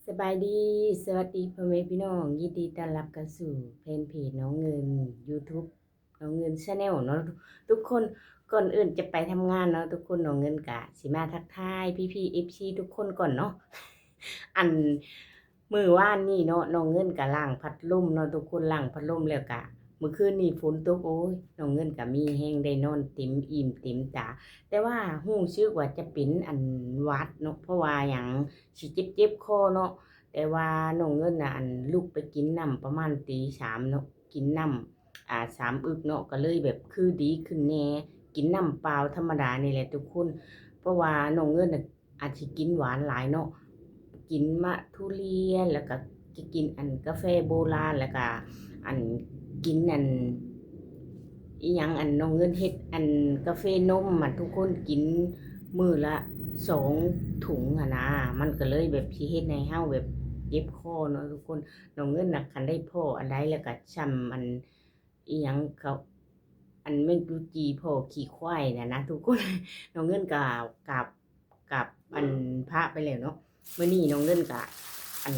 ສະບາຍດີ ສະຫວັດດີພໍ່ແມ່ພີ່ນ້ອງ ຍິນດີຕ້ອນຮັບເຂົ້າສູ່ແຟນເພຈນ້ອງເງິນ ຢູທູບນ້ອງເງິນແຊນແນວເນາະທຸກຄົນ. ກ່ອນອື່ນຈະໄປທຳງານເນາະທຸກຄົນ ນ້ອງເງິນກະຊິມາທັກທາຍພີ່ໆ ເອັຟຊີ ທຸກຄົນກ່ອນເນາະ. ອັນ ມື້ວານນີ້ເນາະ ນ້ອງເງິນກະລ້າງພັດລົມເນາະທຸກຄົນ ລ້າງພັດລົມແລ້ວກະ ມື້ຄືນນີ້ຝົນຕົກ ໂອ້ຍ ນ້ອງເງິນກະມີແຮງໄດ້ນອນເຕັມອີ່ມເຕັມຕາ ແຕ່ວ່າຮູ້ສຶກວ່າຈະເປັນອັນຫວັດເນາະ ເພາະວ່າຫຍັງ ຊິເຈັບໆຄໍເນາະ. ແຕ່ວ່ານ້ອງເງິນນະ ອັນ ລຸກໄປກິນນ້ຳປະມານຕີສາມເນາະ ກິນນ້ຳ ອາ ສາມອຶກເນາະ ກະເລີຍແບບຄືດີຂຶ້ນແດ່ ກິນນ້ຳເປົ່າທຳມະດານີ້ແຫຼະທຸກຄົນ ເພາະວ່ານ້ອງເງິນນະ ອາດຊິກິນຫວານຫຼາຍເນາະ ກິນໝາກທຸລຽນ ແລ້ວກະກິນອັນກາແຟໂບລານ ແລ້ວກະອັນກິນອັນ ອີ່ຫຍັງ ອັນນ້ອງເງິນເຮັດອັນກາເຟນົມ ອັນທຸກຄົນກິນມື້ລະສອງຖົງຫັ້ນນາ ມັນກະເລີຍແບບຊິເຮັດໃຫ້ເຮົາແບບເຈັບຄໍເນາະທຸກຄົນ. ນ້ອງເງິນນະ ຄັນໄດ້ພໍ້ອັນໃດແລ້ວກະຊ່ຳອັນ ອີ່ຫຍັງເຂົາ ອັນແມ່ງຈູຈີ່ພໍ້ຂີ້ຄວາຍຫັ້ນນະທຸກຄົນ ນ້ອງເງິນກະກາບ ກັບອັນພະໄປແລ້ວເນາະ. ມື້ນີ້ນ້ອງເງິນກະອັນ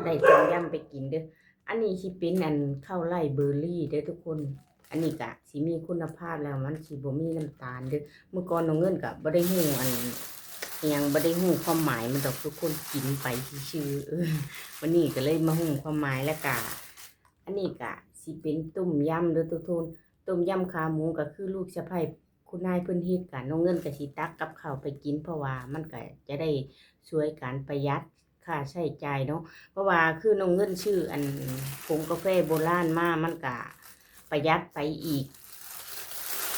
ໄດ້ຕົ້ມຢຳໄປກິນເດີ້. ອັນນີ້ຊິເປັນອັນເຂົ້າໄລ່ເບີຣີເດີ້ທຸກຄົນ ອັນນີ້ກະຊິມີຄຸນນະພາບແລ້ວ ມັນຊິບໍ່ມີນ້ຳຕານເດີ້. ເມື່ອກ່ອນນ້ອງເງິນກະບໍ່ໄດ້ຮູ້ອັນ ອີ່ຫຍັງ ບໍ່ໄດ້ຮູ້ຄວາມໝາຍມັນດອກທຸກຄົນ ກິນໄປຊື່ໆ ເອີ ວັນນີ້ກະເລີຍມາຮູ້ຄວາມໝາຍ ແລ້ວກະ ອັນນີ້ກະຊິເປັນຕົ້ມຢຳເດີ້ທຸກຄົນ ຕົ້ມຢຳຂາໝູ ກະຄືລູກສະໃພ້ ຄຸນນາຍເພິ່ນເຮັດກະ ນ້ອງເງິນກະຊິຕັກກັບເຂົ້າໄປກິນ ເພາະວ່າມັນກະຈະໄດ້ຊ່ວຍການປະຢັດຄ່າໃຊ້ຈ່າຍເນາະ ເພາະວ່າຄືນ້ອງເງິນຊື້ອັນ ຜົງກາແຟໂບລານມາ ມັນກະປະຢັດໄປອີກ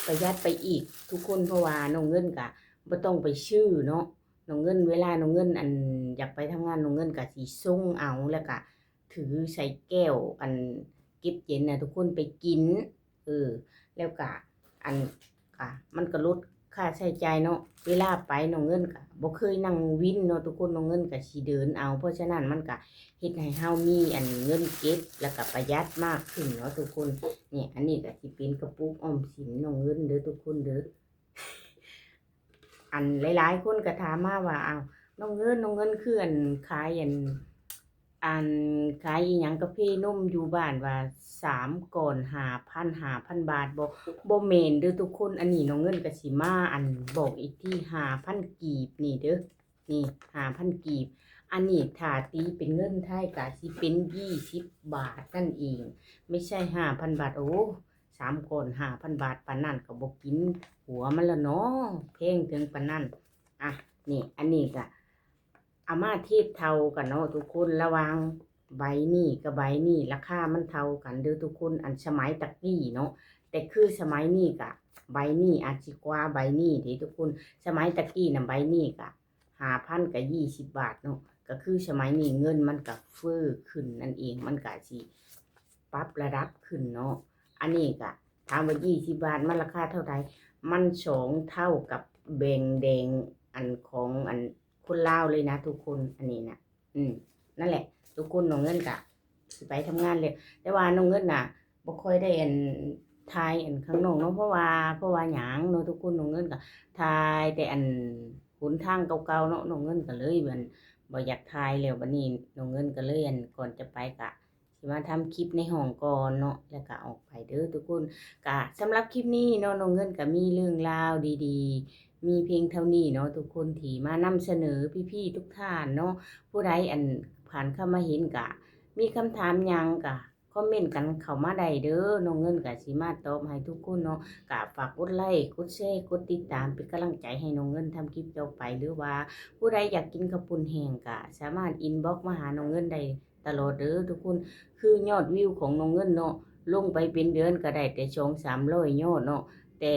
ປະຢັດໄປອີກທຸກຄົນ ເພາະວ່ານ້ອງເງິນກະບໍ່ຕ້ອງໄປຊື້ເນາະ. ນ້ອງເງິນ ເວລານ້ອງເງິນອັນຢາກໄປທຳງານ ນ້ອງເງິນກະຊິຊົງເອົາ ແລ້ວກະຖືໃສ່ແກ້ວອັນເກັບເຢັນນະທຸກຄົນ ໄປກິນ ເອີ ແລ້ວກະອັນ ກະ ມັນກະຫຼຸດຄ່າໃຊ້ຈ່າຍເນາະ. ເວລາໄປນ້ອງເງິນກະບໍ່ເຄີຍນັ່ງວິນເນາະທຸກຄົນ ນ້ອງເງິນກະຊິເດີນເອົາ ເພາະສະນັ້ນມັນກະເຮັດໃຫ້ເຮົາມີອັນເງິນເກັບ ແລ້ວກະປະຢັດມາກຂຶ້ນເນາະທຸກຄົນ. ນີ້ ອັນນີ້ກະຊິເປັນກະປຸກອອມສິນນ້ອງເງິນເດີ້ທຸກຄົນເດີ້. ອັນຫຼາຍໆຄົນກະຖາມມາວ່າ ອ້າວ ນ້ອງເງິນ ນ້ອງເງິນຄືອັນຂາຍອັນ ອັນຂາຍອີ່ຫຍັງກາເຟນົມຢູ່ບ້ານວ່າສາມກ້ອນຫ້າພັນ ຫ້າພັນບາດບໍ? ບໍ່ແມ່ນເດີ້ທຸກຄົນ ອັນນີ້ນ້ອງເງິນກະຊິມາອັນບອກອີກທີ ຫ້າພັນກີບນີ້ເດີ້ ນີ້ ຫ້າພັນກີບ ອັນນີ້ຖ້າຕີເປັນເງິນໄທກະຊິເປັນ ຊາວ ບາດນັ້ນເອງ ໄມ່ໃຊ່ຫ້າພັນບາດ. ໂອ້ ສາມກ້ອນຫ້າພັນບາດ ປານນັ້ນກະບໍ່ກິນຫົວມັນລະເນາະ ແພງເຖິງປານນັ້ນ. ອະ ນີ້ ອັນນີ້ກະ ເອົາມາທຽບເທົ່າກັນເນາະທຸກຄົນ ລະຫວ່າງໃບນີ້ກັບໃບນີ້ ລາຄາມັນເທົ່າກັນເດີ້ທຸກຄົນ ອັນສະໄໝຕະກີ້ເນາະ. ແຕ່ຄືສະໄໝນີ້ກະ ໃບນີ້ອາດຊິກວ່າໃບນີ້ເດ້ທຸກຄົນ ສະໄໝຕະກີ້ນະ ໃບນີ້ກະຫ້າພັນກະຊາວ ບາດເນາະ ກະຄືສະໄໝນີ້ເງິນມັນກະເຟີ້ຂຶ້ນນັ້ນເອງ ມັນກະຊິປັບລະດັບຂຶ້ນເນາະ. ອັນນີ້ກະ ຖາມວ່າຊາວ ບາດມັນລາຄາເທົ່າໃດ? ມັນສອງເທົ່າກັບແບງແດງອັນຂອງອັນຄົນລາວເລີຍນະທຸກຄົນ ອັນນີ້ນະ. ອືມ ນັ້ນແຫຼະທຸກຄົນ ນ້ອງເງິນກະຊິໄປທຳງານແລ້ວ ແຕ່ວ່ານ້ອງເງິນນະບໍ່ຄ່ອຍໄດ້ອັນຖ່າຍອັນຂ້າງນອກເນາະ ເພາະວ່າ ເພາະວ່າຫຍັງເນາະທຸກຄົນ ນ້ອງເງິນກະຖ່າຍແຕ່ອັນຫົນທາງເກົ່າໆເນາະ ນ້ອງເງິນກະເລີຍອັນບໍ່ຢາກຖ່າຍແລ້ວ. ບັດນີ້ນ້ອງເງິນກະເລີຍອັນ ກ່ອນຈະໄປກະ ຊິມາທຳຄລິບໃນຫ້ອງກ່ອນເນາະ ແລ້ວກະອອກໄປເດີ້ທຸກຄົນ. ກະສຳລັບຄລິບນີ້ເນາະ ນ້ອງເງິນກະມີເລື່ອງລາວດີໆ ມີພຽງເທົ່ານີ້ເນາະທຸກຄົນ ທີ່ມານຳສະເໜີພີ່ໆທຸກທ່ານເນາະ. ຜູ້ໃດອັນຜ່ານເຂົ້າມາເຫັນກະມີຄຳຖາມຫຍັງກະຄອມເມັນກັນເຂົ້າມາໄດ້ເດີ້ ນ້ອງເງິນກະຊິມາຕອບໃຫ້ທຸກຄົນເນາະ. ກະຝາກກົດໄລ ກົດແຊ ກົດຕິດຕາມເປັນກຳລັງໃຈໃຫ້ນ້ອງເງິນທຳຄລິບຕໍ່ໄປ ຫຼືວ່າຜູ້ໃດຢາກກິນເຂົ້າປຸ້ນແຫ້ງກະສາມາດອິນບັອກມາຫານ້ອງເງິນໄດ້ ຕະຫຼອດເດີ້ທຸກຄົນ. ຄືຍອດວິວຂອງນ້ອງເງິນເນາະ ລົງໄປເປັນເດືອນກະໄດ້ແຕ່ສອງສາມຮ້ອຍຍອດເນາະ ແຕ່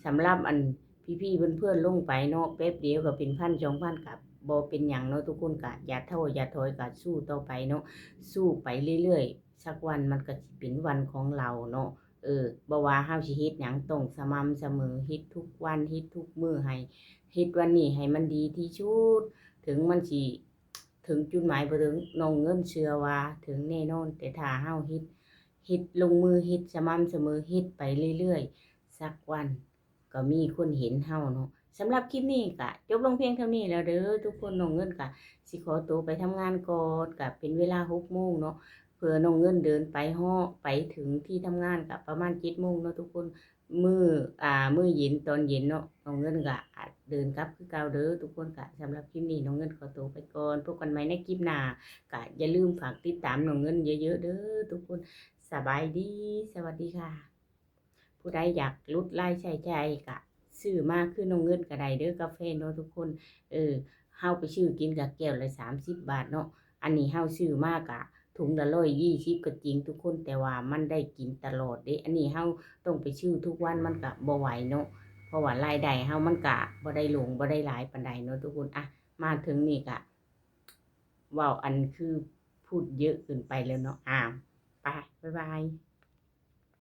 ສຳລັບອັນພີ່ໆເພື່ອນໆລົງໄປເນາະ ແປັບດຽວກະເປັນພັນສອງພັນ ກະບໍ່ເປັນຫຍັງເນາະທຸກຄົນ. ກະຢ່າທໍ້ຢ່າຖອຍ ກະສູ້ຕໍ່ໄປເນາະ ສູ້ໄປເລື້ອຍໆ ສັກວັນມັນກະຊິເປັນວັນຂອງເຮົາເນາະ. ເອີ ບໍ່ວ່າເຮົາຊິເຮັດຫຍັງຕ້ອງສະໝ່ຳສະເໝີ ເຮັດທຸກວັນ ເຮັດທຸກມື້ ໃຫ້ ເຮັດວັນນີ້ໃຫ້ມັນດີທີ່ສຸດ ເຖິງມັນຊິ ເຖິງຈຸດໝາຍບໍ່ເຖິງ ນ້ອງເງິນເຊື່ອວ່າເຖິງແນ່ນອນ ແຕ່ຖ້າເຮົາເຮັດ ເຮັດລົງມື ເຮັດສະໝ່ຳສະເໝີ ເຮັດໄປເລື້ອຍໆ ສັກວັນກະມີຄົນເຫັນເຮົາເນາະ ສຳລັບຄລິບນີ້ກະຈົບລົງພຽງເທົ່ານີ້ແລ້ວເດີທຸກຄົນ. ນ້ອງເງິນກະຊິຂໍໂຕໄປທຳງານກ່ອນ ກະເປັນເວລາຫົກໂມງເນາະ ເພື່ອນ້ອງເງິນເດີນໄປຮອດ ໄປເຖິງທີ່ທຳງານກະປະມານເຈັດໂມງເນາະທຸກຄົນ. ມື້ ອາ ມື້ເຢັນ ຕອນເຢັນເນາະ ນ້ອງເງິນກະອາດເດີນກັບຄືເກົ່າເດີທຸກຄົນ. ກະສຳລັບຄລິບນີ້ນ້ອງເງິນຂໍໂຕໄປກ່ອນ ພົບກັນໃໝ່ໃນຄລິບໜ້າ. ກະຢ່າລືມຝາກຕິດຕາມນ້ອງເງິນເຍີະໆເດີທຸກຄົນ. ສະບາຍດີ ສະຫວັດດີຄ່ະ. ຜູ້ໃດຢາກຫຼຸດລາຍໃຊ້ຈ່າຍກະຊື້ມາຄືນ້ອງເງິນກະໄດ້ເດີ ກາແຟເນາະທຸກຄົນ. ເອີ ເຮົາໄປຊື້ກິນກະແກ້ວລະສາມສິບບາດເນາະ ອັນນີ້ເຮົາຊື້ມາກະ ຖົງລະຮ້ອຍຊາວກະຈິງທຸກຄົນ ແຕ່ວ່າມັນໄດ້ກິນຕະຫຼອດເດ້. ອັນນີ້ເຮົາຕ້ອງໄປຊື້ທຸກວັນມັນກະບໍ່ໄຫວເນາະ ເພາະວ່າລາຍໄດ້ເຮົາມັນກະບໍ່ໄດ້ຫຼວງ ບໍ່ໄດ້ຫຼາຍປານໃດເນາະທຸກຄົນ. ອະ ມາເຖິງນີ້ກະເວົ້າອັນຄືພູດເຍີະເກີນໄປແລ້ວເນາະ. ອ້າວ ໄປ ບາຍບາຍ.